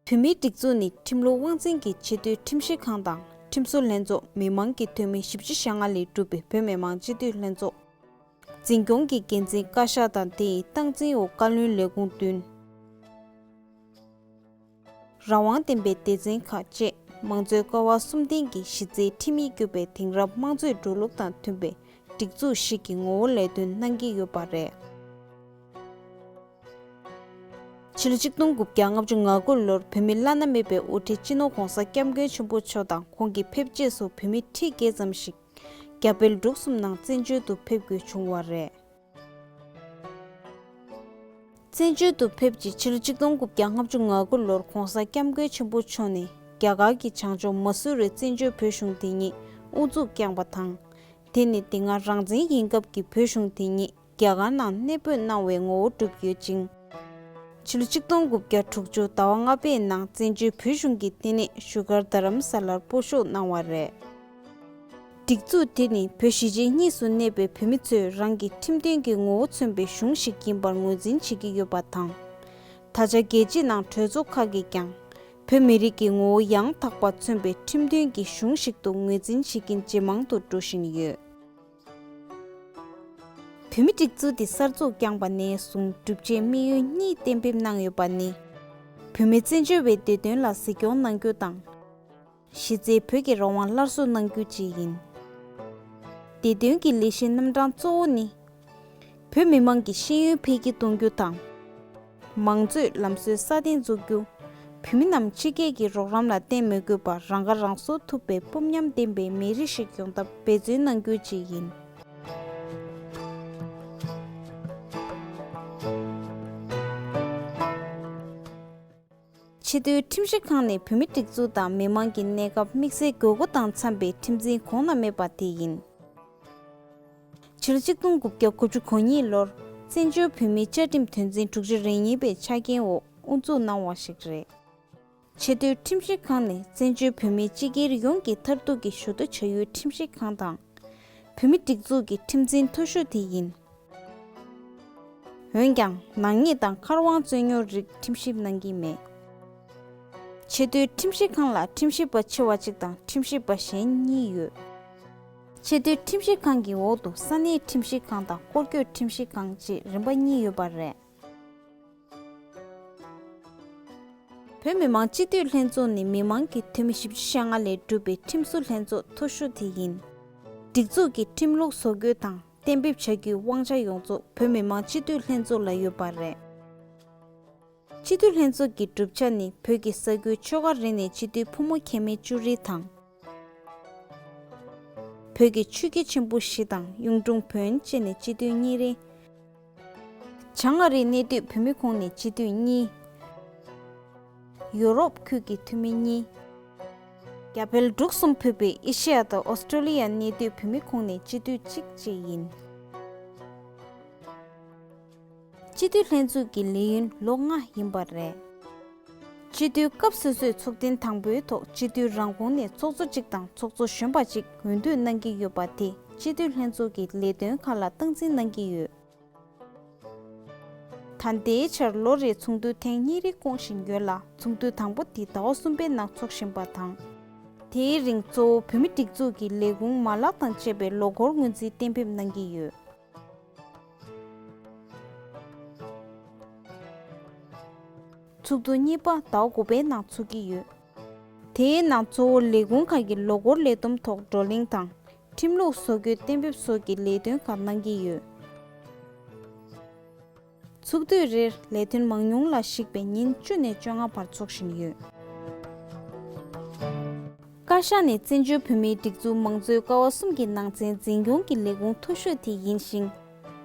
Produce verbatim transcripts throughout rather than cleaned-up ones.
བོད་མིའི་སྒྲིག་འཛུགས་ནི་ཁྲིམས་ལུགས་དབང་འཛིན་གྱི་ཆེས་མཐོའི་ཁྲིམས་ཞིབ་ཁང་དང་ཁྲིམས་བཟོ་ལྷན་ཚོགས། མི་མང་གི་འཐུས་མི་བཞི་བཅུ་ཞེ་ལྔ་ལས་གྲུབ་པའི་བོད་མི་མང་སྤྱི་འཐུས་ལྷན་ཚོགས། འཛིན་སྐྱོང་གི་འགན་འཛིན་བཀའ་ཤག་དང་དེ་ཡི་སྟངས་འཛིན་འོག་བཀའ་བློན་ལས་ཁུངས་བདུན། རང་དབང་ལྡན་པའི་སྡེ་ཚན་ཁག་བཅས་མང་གཙོའི་ཀ་བ་གསུམ་ལྡན་གྱི་གཞི་རྩའི་ཁྲིམས་ཡིག་བརྒྱུད་པའི་དེང་རབས་དམངས་གཙོའི་འགྲོ་ལུགས་དང་མཐུན་པའི་སྒྲིག་འཛུགས་ཤིག་གི་ངོ་བོ་ལས་དོན་གནང་གི་ཡོད་པ་རེད། ཕྱི་ལོ་ཆིག་སྟོང་དགུ་བརྒྱ་ལྔ་བཅུ་ང་དགུ་ལོར་བོད་མིའི་བླ་ན་མེད་པའི་དབུ་ཁྲིད་སྤྱི་ནོར་༧གོང་ས་༧སྐྱབས་མགོན་ཆེན་པོ་མཆོག་དང་ཁོང་གི་ཕེབས་རྗེས་སུ་བོད་མི་ཁྲི་བརྒྱད་ཙམ་ཞིག་རྒྱ་བལ་འབྲུག་གསུམ་ནང་བཙན་བྱོལ་དུ་ཕེབས་དགོས་བྱུང་བ་རེད། བཙན་བྱོལ་དུ་ཕེབས་རྗེས་ཕྱི་ལོ་ཆིག་སྟོང་དགུ་བརྒྱ་ལྔ་བཅུ་ང་དགུ་ལོར་༧གོང་ས་༧སྐྱབས་མགོན་ཆེན་པོ་མཆོག་ནས་རྒྱ་གར་གྱི་བྱང་ཕྱོགས་མ་སུ་རིའི་བཙན་བྱོལ་བོད་གཞུང་དེ་ཉིད་དབུ་འཛུགས་བསྐྱངས་པ་དང་། དེ་ནི་དེ་སྔ་རང་བཙན་ཡིན་སྐབས་ཀྱི་བོད་གཞུང་དེ་ཉིད་རྒྱ་གར་ནང་གནས་སྤོས་གནང་བའི་ངོ་བོ་གྲུབ་ཡོད་ཅིང་། ཕྱི་ལོ་ཆིག་སྟོང་དགུ་བརྒྱ་དྲུག་ཅུ་ཟླ་བ་ལྔ་པའི་ནང་བཙན་བྱོལ་བོད་གཞུང་གི་ལྟེ་གནས་བཞུགས་སྒར་རྡ་རམ་ས་ལར་སྤོ་བཞུགས་གནང་བ་རེད། སྒྲིག་འཛུགས་དེ་ནི་བོད་གཞིས་བྱེས་གཉིས་སུ་གནས་པའི་བོད་མི་ཚོས་རང་གི་ཁྲིམས་དོན་གྱི་ངོ་བོ་མཚོན་པའི་གཞུང་ཞིག་ཡིན་པར་ངོས་འཛིན་བྱེད་ཀྱི་ཡོད་པ་དང་། ད་ཆ་རྒྱལ་སྤྱི་ནང་གྲོས་ཚོགས་ཁག་གིས་ཀྱང་བོད་མི་རིགས་ཀྱི་ངོ་བོ་ཡང་དག་པ་མཚོན་པའི་ཁྲིམས་དོན་གྱི་གཞུང་ཞིག་ཏུ་ངོས་འཛིན་བྱེད་མཁན་ཇེ་མང་དུ་འགྲོ་བཞིན་ཡོད། བོད་མིའི་སྒྲིག་འཛུགས་འདི་གསར་འཛུགས་བསྐྱངས་པ་ནས་བཟུང་གྲུབ་ཆའི་དམིགས་ཡུལ་གཉིས་གཏན་འབེབས་གནང་ཡོད་པ་ནི། བོད་མིའི་བཙན་བྱོལ་བའི་བདེ་དོན་ལ་གཟིགས་སྐྱོང་གནང་རྒྱུ་དང་། གཞི་རྩའི་བོད་ཀྱི་རང་དབང་སླར་གསོ་གནང་རྒྱུ་བཅས་ཡིན། བདེ་དོན་གྱི་ལས་གཞིའི་རྣམ་གྲངས་གཙོ་བོ་ནི། བོད་མི་མང་གི་ཤེས་ཡོན་འཕེལ་རྒྱས་གཏོང་རྒྱུ་དང་། མང་གཙོའི་ལམ་སྲོལ་སྲ་བརྟན་འཛུགས་རྒྱུ། བོད་མི་རྣམས་ཕྱི་རྒྱལ་གྱི་རོགས་རམ་ལ་བརྟེན་མི་དགོས་པར་རང་ཁ་རང་གསོ་ཐུབ་པའི་སྤོབས་ཉམས་ལྡན་པའི་མི་རིགས་ཤིག་ཡོང་ཐབས་འབད་བརྩོན་གནང་རྒྱུ་བཅས་ཡིན། ཆེས་མཐོའི་ཁྲིམས་ཞིབ་ཁང་ནི་བོད་མིའི་སྒྲིག་འཛུགས་དང་མི་མང་གི་གནས་སྐབས་དམིགས་བསལ་དགོས་མཁོ་དང་འཚམ་པའི་ཁྲིམས་འཛིན་གོང་ན་མེད་པ་དེ་ཡིན། ཕྱི་ལོ་ཆིག་སྟོང་དགུ་བརྒྱ་དགུ་བཅུ་གོ་གཉིས་ལོར་བཙན་བྱོལ་བོད་མིའི་བཅའ་ཁྲིམས་དོན་ཚན་དྲུག་ཅུ་རེ་གཉིས་པའི་ཆ་རྐྱེན་འོག་དབུ་འཛུགས་གནང་བ་ཞིག་རེད། ཆེས་མཐོའི་ཁྲིམས་ཞིབ་ཁང་ནི་བཙན་བྱོལ་བོད་མིའི་སྤྱི་སྒེར་ཡོངས་ཀྱི་མཐར་ཐུག་གི་ཞུ་གཏུག་བྱ་ཡུལ་ཁྲིམས་ཞིབ་ཁང་དང་། བོད་མིའི་སྒྲིག་འཛུགས་ཀྱི་ཁྲིམས་འཛིན་མཐོ་ཤོས་དེ་ཡིན། འོན་ཀྱང་ནག་ཉེས་དང་མཁར་དབང་རྩོད་རྙོག་རིགས་ཁྲིམས་ཞིབ་གནང་གི་མེད། ཆེས་མཐོའི་ཁྲིམས་ཞིབ་ཁང་ལ་ཁྲིམས་ཞིབ་པ་ཆེ་བ་གཅིག་དང་ཁྲིམས་ཞིབ་པ་གཞན་གཉིས་ཡོད། ཆེས་མཐོའི་ཁྲིམས་ཞིབ་ཁང་གི་འོག་ཏུ་ས་གནས་ཁྲིམས་ཞིབ་ཁང་དང་སྐོར་སྐྱོད་ཁྲིམས་ཞིབ་ཁང་བཅས་རིམ་པ་གཉིས་ཡོད་པ་རེད། བོད་མི་མང་སྤྱི་འཐུས་ལྷན་ཚོགས་ནི་མི་མང་གི་འཐུས་མི་བཞི་བཅུ་ཞེ་ལྔ་ལས་གྲུབ་པའི་ཁྲིམས་བཟོ་ལྷན་ཚོགས་མཐོ་ཤོས་དེ་ཡིན། སྒྲིག་འཛུགས་ཀྱི་ཁྲིམས་ལུགས་བཟོ་འགོད་དང་གཏན་འབེབས་བྱ་རྒྱུའི་དབང་ཆ་ཡོངས་རྫོགས་བོད་མི་མང་སྤྱི་འཐུས་ལྷན་ཚོགས་ལ་ཡོད་པ་རེད། སྤྱི་འཐུས་ལྷན་ཚོགས་ཀྱི་གྲུབ་ཆ་ནི་བོད་ཀྱི་ས་ཁུལ་ཆོལ་ཁ་རེ་ནས་སྤྱི་འཐུས་ཕོ་མོ་ཁྱད་མེད་བཅུ་རེ་དང་། བོད་ཀྱི་ཆོས་བརྒྱུད་ཆེན་པོ་བཞི་དང་གཡུང་དྲུང་བོན་བཅས་ནས་སྤྱི་འཐུས་གཉིས་རེ། བྱང་ཨ་རིའི་གནས་སྡོད་བོད་མི་ཁོངས་ནས་སྤྱི་འཐུས་གཉིས། ཡོ་རོབ་ཁུལ་གྱི་འཐུས་མི་གཉིས། རྒྱ་བལ་འབྲུག་གསུམ་ཕུད་པའི་ཨེ་ཤེ་ཡ་དང་ཨོ་སི་ཀྲོ་ལི་ཡ་གནས་སྡོད་བོད་མི་ཁོངས་ནས་སྤྱི་འཐུས་གཅིག་བཅས་ཡིན། སྤྱི་འཐུས་ལྷན་ཚོགས་ཀྱི་ལས་ཡུན་ལོ་ལྔ་ཡིན་པ་རེད། སྤྱི་འཐུས་སྐབས་སོ་སོས་ཚོགས་ཐེངས་དང་པོའི་ཐོག་སྤྱི་འཐུས་རང་ཁོངས་ནས་ཚོགས་གཙོ་གཅིག་དང་ཚོགས་གཙོ་གཞོན་པ་གཅིག་འོས་བསྡུ་གནང་གི་ཡོད་པ་དེ་སྤྱི་འཐུས་ལྷན་ཚོགས་ཀྱི་ལས་དོན་ཁག་ལ་སྟངས་འཛིན་གནང་གི་ཡོད། ད་ལྟའི་ཆར་ལོ་རེར་ཚོགས་འདུ་ཐེངས་གཉིས་རེ་སྐོང་བཞིན་ཡོད་ལ། ཚོགས་འདུ་དང་པོ་དེ་ཟླ་བ་གསུམ་པའི་ནང་འཚོགས་བཞིན་པ་དང་། དེའི་རིང་གཙོ་བོ་བོད་མིའི་སྒྲིག་འཛུགས་ཀྱི་ལས་ཁུངས་མ་ལག་དང་བཅས་པའི་ལོ་འཁོར་སྔོན་རྩིས་གཏན་འབེབས་གནང་གི་ཡོད། ཚོགས་འདུ་གཉིས་པ་ཟླ་བ་དགུ་པའི་ནང་ཚོགས་ཀྱི་ཡོད། དེའི་ནང་གཙོ་བོ་ལས་ཁུངས་ཁག་གི་ལོ་འཁོར་ལས་བསྡོམས་ཐོག་བགྲོ་གླེང་དང་། ཁྲིམས་ལུགས་བཟོ་འགོད་གཏན་འབེབས་སོགས་ཀྱི་ལས་དོན་ཁག་གནང་གི་ཡོད། ཚོགས་དུས་རེར་ལས་དོན་མང་ཉུང་ལ་གཞིགས་པའི་ཉིན་བཅུ་ནས་བཅོ་ལྔ་བར་འཚོགས་བཞིན་ཡོད། བཀའ་ཤག་ནི་བཙན་བྱོལ་བོད་མིའི་སྒྲིག་འཛུགས་མང་གཙོའི་ཀ་བ་གསུམ་གྱི་ནང་ཚན་འཛིན་སྐྱོང་གི་ལས་ཁུངས་མཐོ་ཤོས་དེ་ཡིན་ཞིང་།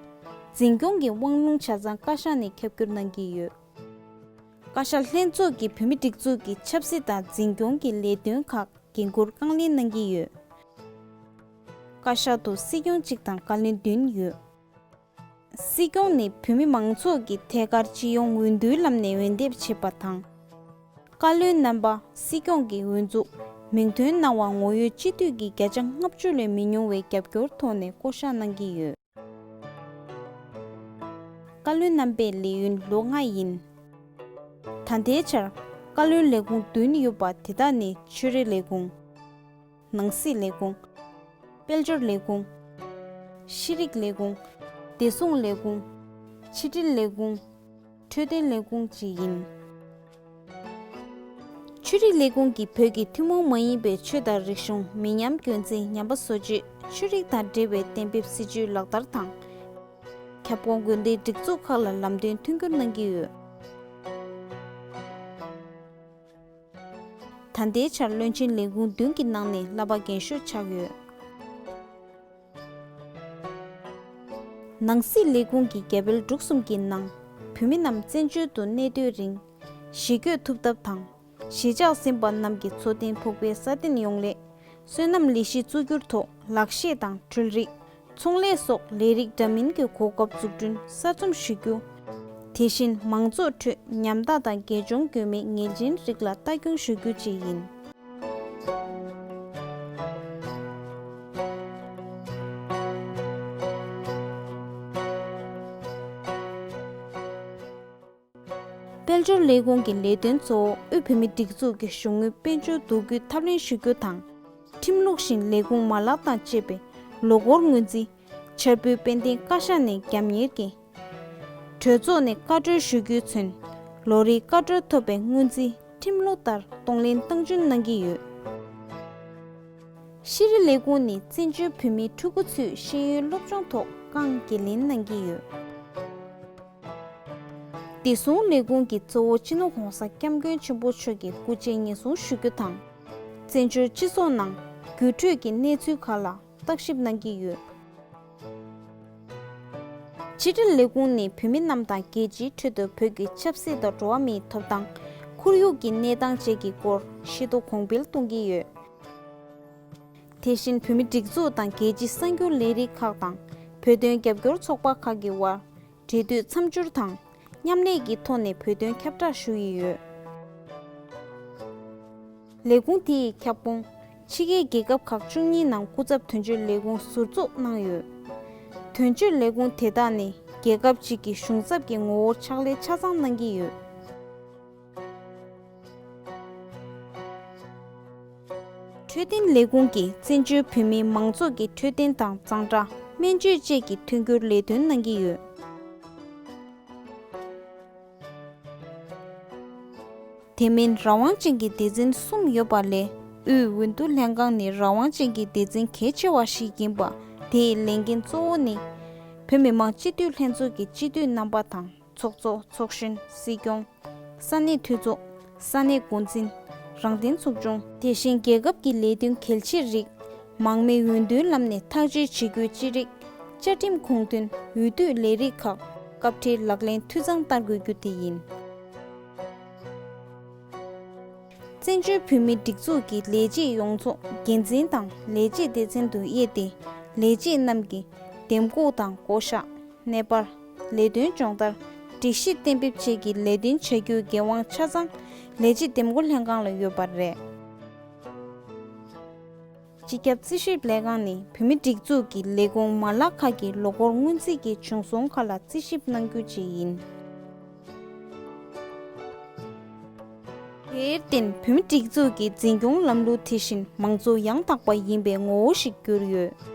འཛིན་སྐྱོང་གི་དབང་ལུང་ཆ་ཚང་བཀའ་ཤག་ནས་ཁྱབ་བསྒྱུར་གནང་གི་ཡོད། བཀའ་ཤག་ལྷན་ཚོགས་ཀྱིས་བོད་མིའི་སྒྲིག་འཛུགས་ཀྱི་ཆབ་སྲིད་དང་འཛིན་སྐྱོང་གི་ལས་དོན་ཁག་འགན་འཁུར་རྐང་ལེན་གནང་གི་ཡོད། བཀའ་ཤག་ཏུ་སྲིད་སྐྱོང་གཅིག་དང་བཀའ་བློན་བདུན་ཡོད། སྲིད་སྐྱོང་ནི་བོད་མི་མང་ཚོགས་ཀྱིས་ཐད་ཀར་སྤྱི་ཡོངས་འོས་བསྡུའི་ལམ་ནས་འོས་འདེམས་བྱས་པ་དང་། བཀའ་བློན་རྣམ་པ་སྲིད་སྐྱོང་གི་འོས་འཛུགས་མིང་ཐོན་གནང་བ་ངོ་ཡོད་སྤྱི་འཐུས་ཀྱི་བརྒྱ་ཆ་ལྔ་བཅུ་ལས་མི་ཉུང་བའི་རྒྱབ་སྐྱོར་ཐོག་ནས་བསྐོ་གཞག་གནང་གི་ཡོད། བཀའ་བློན་རྣམ་པའི་ལས་ཡུན་ལོ་ལྔ་ཡིན། ད་ལྟའི་ཆར། བཀའ་བློན་ལས་ཁུངས་བདུན་ཡོད་པ་དེ་དག་ནི་ཆོས་རིག་ལས་ཁུངས། ནང་སྲིད་ལས་ཁུངས། དཔལ་འབྱོར་ལས་ཁུངས། ཤེས་རིག་ལས་ཁུངས། བདེ་སྲུང་ལས་ཁུངས། ཕྱི་དྲིལ་ལས་ཁུངས། འཕྲོད་བསྟེན་ལས་ཁུངས་བཅས་ཡིན། ཆོས་རིག་ལས་ཁུངས་ཀྱིས་བོད་ཀྱི་ཐུན་མོང་མ་ཡིན་པའི་ཆོས་དང་རིག་གཞུང་། མི་ཉམས་རྒྱུན་འཛིན། ཉམས་པ་བཟོ་བཅོས། ཆོས་རིག་དང་འབྲེལ་བའི་གཏན་འབེབས་སྲིད་ཇུས་ལག་བསྟར་དང་། ཁྱབ་ཁོངས་དགོན་སྡེའི་སྒྲིག་འཛུགས་ཁག་ལ་ལམ་སྟོན་མཐུན་འགྱུར་གནང་གི་ཡོད། ད་ལྟའི་ཆར་བློན་ཆེན་ལས་ཁུངས་བདུན་གྱི་ནང་ནས་བསླབ་པ་རྒན་ཤོས་ཆགས་ཡོད། ནང་སྲིད་ལས་ཁུངས་ཀྱི་རྒྱ་བལ་འབྲུག་གསུམ་གྱི་ནང་བོད་མི་རྣམས་བཙན་བྱོལ་དུ་གནས་སྡོད་རིང་གཞིས་བསྐྱོད་ཐུབ་ཐབས་དང་། གཞིས་ཆགས་ཟིན་པ་རྣམས་ཀྱི་འཚོ་རྟེན་ཕོགས་པའི་སྲ་བརྟན་ཡོང་སླད་སོ་ནམ་ལས་གཞི་བཙུགས་རྒྱུར་ཐོག་ལག་ཤེས་དང་འཕྲུལ་རིག་ཚོང་ལས་སོགས་ལས་རིགས་འདྲ་མིན་གྱི་གོ་སྐབས་འཛུགས་སྐྲུན་གསར་རྩོམ་ཞུ་རྒྱུ། དེ་བཞིན་མང་ཚོགས་ཁྲོད་ཉམ་ཐག་དང་དགེ་སྦྱོང་དགོས་མེད་ངལ་རྐྱེན་རིགས་ལ་ལྟ་སྐྱོང་ཞུ་རྒྱུ་བཅས་ཡིན། དཔལ་འབྱོར་ལས་ཁུངས་ཀྱི་ལས་དོན་གཙོ་བོ་དབུས་བོད་མིའི་སྒྲིག་འཛུགས་ཀྱི་གཞུང་དངུལ་དཔལ་འབྱོར་བསྡུ་སྐུལ་ཐབས་ལེན་ཞུ་རྒྱུ་དང་། ཁྲིམས་ལུགས་བཞིན་ལས་ཁུངས་མ་ལག་དང་བཅས་པའི་ལོ་འཁོར་སྔོན་རྩིས། འཆར་འབུལ་དཔལ་ལྡན་བཀའ་ཤག་ནས་རྒྱབ་གཉེར་གྱིས་གྲོས་ཚོགས་ནས་བཀའ་འཁྲོལ་ཞུ་རྒྱུའི་ཚུན་ལོ་རེའི་བཀའ་འཁྲོལ་ཐོབ་པའི་སྔོན་རྩིས་ཁྲིམས་ལུགས་ལྟར་གཏོང་ལེན་སྟངས་འཛིན་གནང་གི་ཡོད། ཤེས་རིག་ལས་ཁུངས་ནི་བཙན་བྱོལ་བོད་མིའི་ཕྲུ་གུ་ཚོའི་ཤེས་ཡོན་སློབ་སྦྱོང་ཐོག་རྐང་འགན་ལེན་གནང་གི་ཡོད། བདེ་སྲུང་ལས་ཁུངས་ཀྱི་གཙོ་བོ་སྤྱི་ནོར་༸གོང་ས་༸སྐྱབས་མགོན་ཆེན་པོ་མཆོག་གི་སྐུ་ཕྱྭའི་ཉེན་སྲུང་ཞུ་རྒྱུ་དང་། བཙན་བྱོལ་སྤྱི་ཚོགས་ནང་རྒྱུགས་སྤྲོད་ཀྱི་གནས་ཚུལ་ཁག་ལ་བརྟག་ཞིབ་གནང་གི་ཡོད། ཕྱི་དྲིལ་ལས་ཁུངས་ནི་བོད་མི་རྣམས་དང་རྒྱལ་སྤྱིའི་ཁྲོད་དུ་བོད་ཀྱི་ཆབ་སྲིད་དང་འགྲོ་བ་མིའི་ཐོབ་ཐང་། ཁོར་ཡུག་གི་གནས་སྟངས་བཅས་ཀྱི་སྐོར་ཤེས་རྟོགས་གོང་འཕེལ་གཏོང་གི་ཡོད། དེ་བཞིན་བོད་མིའི་སྒྲིག་འཛུགས་དང་རྒྱལ་སྤྱིའི་གསར་འགྱུར་ལས་རིགས་ཁག་དང་བོད་དོན་རྒྱབ་སྐྱོར་ཚོགས་པ་ཁག་གི་དབར་འབྲེལ་མཐུད་མཚམས་སྦྱོར་དང་མཉམ་ལས་ཀྱི་ཐོག་ནས་བོད་དོན་ཁྱབ་བསྒྲགས་ཞུ་ཡི་ཡོད། ལས་ཁུངས་དེ་ཡི་ཁྱབ་ཁོངས་ཕྱི་རྒྱལ་རྒྱལ་ཁབ་ཁག་བཅུ་གཉིས་ནང་སྐུ་ཚབ་དོན་གཅོད་ལས་ཁུངས་ཟུར་འཛུགས་གནང་ཡོད། དོན་གཅོད་ལས་ཁུངས་དེ་དག་ནི་རྒྱལ་ཁབ་ཅིག་གི་གཞུང་ཚབ་ཀྱི་ངོ་བོར་ཕྱག་ལས་ཆ་ཚང་གནང་གི་ཡོད། འཕྲོད་བསྟེན་ལས་ཁུངས་ཀྱིས་བཙན་བྱོལ་བོད་མིའི་མང་ཚོགས་ཀྱི་འཕྲོད་བསྟེན་དང་གཙང་སྦྲ། སྨན་བཅོས་བཅས་ཀྱི་མཐུན་འགྱུར་ལས་དོན་གནང་གི་ཡོད། དེ་མིན་རང་དབང་ཅན་གྱི་སྡེ་ཚན་གསུམ་ཡོད་པ་ལས་དབུས་འོས་བསྡུ་ལྷན་ཁང་ནི་རང་དབང་ཅན་གྱི་སྡེ་ཚན་གལ་ཆེ་བ་ཞིག་ཡིན་པ། དེའི་ལས་འགན་གཙོ་བོ་ནི་བོད་མི་མང་སྤྱི་འཐུས་ལྷན་ཚོགས་ཀྱི་སྤྱི་འཐུས་རྣམ་པ་དང་། ཚོགས་གཙོ། ཚོགས་གཞོན། སྲིད་སྐྱོང་། ས་གནས་འཐུས་ཚོགས། ས་གནས་འགོ་འཛིན། རང་བདེན་ཚོགས་ཆུང་། དེ་བཞིན་རྒྱལ་ཁབ་ཀྱི་ལས་དོན་གལ་ཆེའི་རིགས། མང་མོས་འོས་བསྡུའི་ལམ་ནས་ཐག་གཅོད་བྱེད་དགོས་ཀྱི་རིགས། བཅའ་ཁྲིམས་ཁུངས་ལྡན་འོས་བསྡུ་ལས་རིགས་ཁག་སྐབས་འཕྲལ་ལག་ལེན་འཐུས་ཚང་བསྟར་དགོས་རྒྱུ་དེ་ཡིན། བཙན་བྱོལ་བོད་མིའི་སྒྲིག་འཛུགས་ཀྱི་ལས་བྱེད་ཡོངས་རྫོགས་འགན་འཛིན་དང་ལས་བྱེད་སྡེ་ཚན་དུ་དབྱེ་སྟེ། ལས་བྱེད་རྣམས་ཀྱི་འདེམས་བསྐོ་དང་བསྐོ་གཞག་གནས་སྤར། ལས་དོན་སྦྱོང་བརྡར། སྒྲིག་གཞི་གཏན་འབེབས་བཅས་ཀྱི་ལས་དོན་བྱ་རྒྱུའི་འགན་དབང་ཆ་ཚང་ལས་བྱེད་འདེམས་བསྐོ་ལྷན་ཁང་ལ་ཡོད་པ་རེད། སྤྱི་ཁྱབ་རྩིས་ཞིབ་ལས་ཁང་ནི་བོད་མིའི་སྒྲིག་འཛུགས་ཀྱི་ལས་ཁུངས་མ་ལག་ཁག་གི་ལོ་འཁོར་སྔོན་རྩིས་ཀྱི་བྱུང་སོང་ཁག་ལ་རྩིས་ཞིབ་གནང་རྒྱུ་བཅས་ཡིན། དེར་བརྟེན་བོད་མིའི་སྒྲིག་འཛུགས་ཀྱི་འཛིན་སྐྱོང་ལམ་ལུགས་དེ་བཞིན་མང་གཙོ་ཡང་དག་པ་ཡིན་པའི་ངོ་བོ་ཞིག་གྱུར་ཡོད།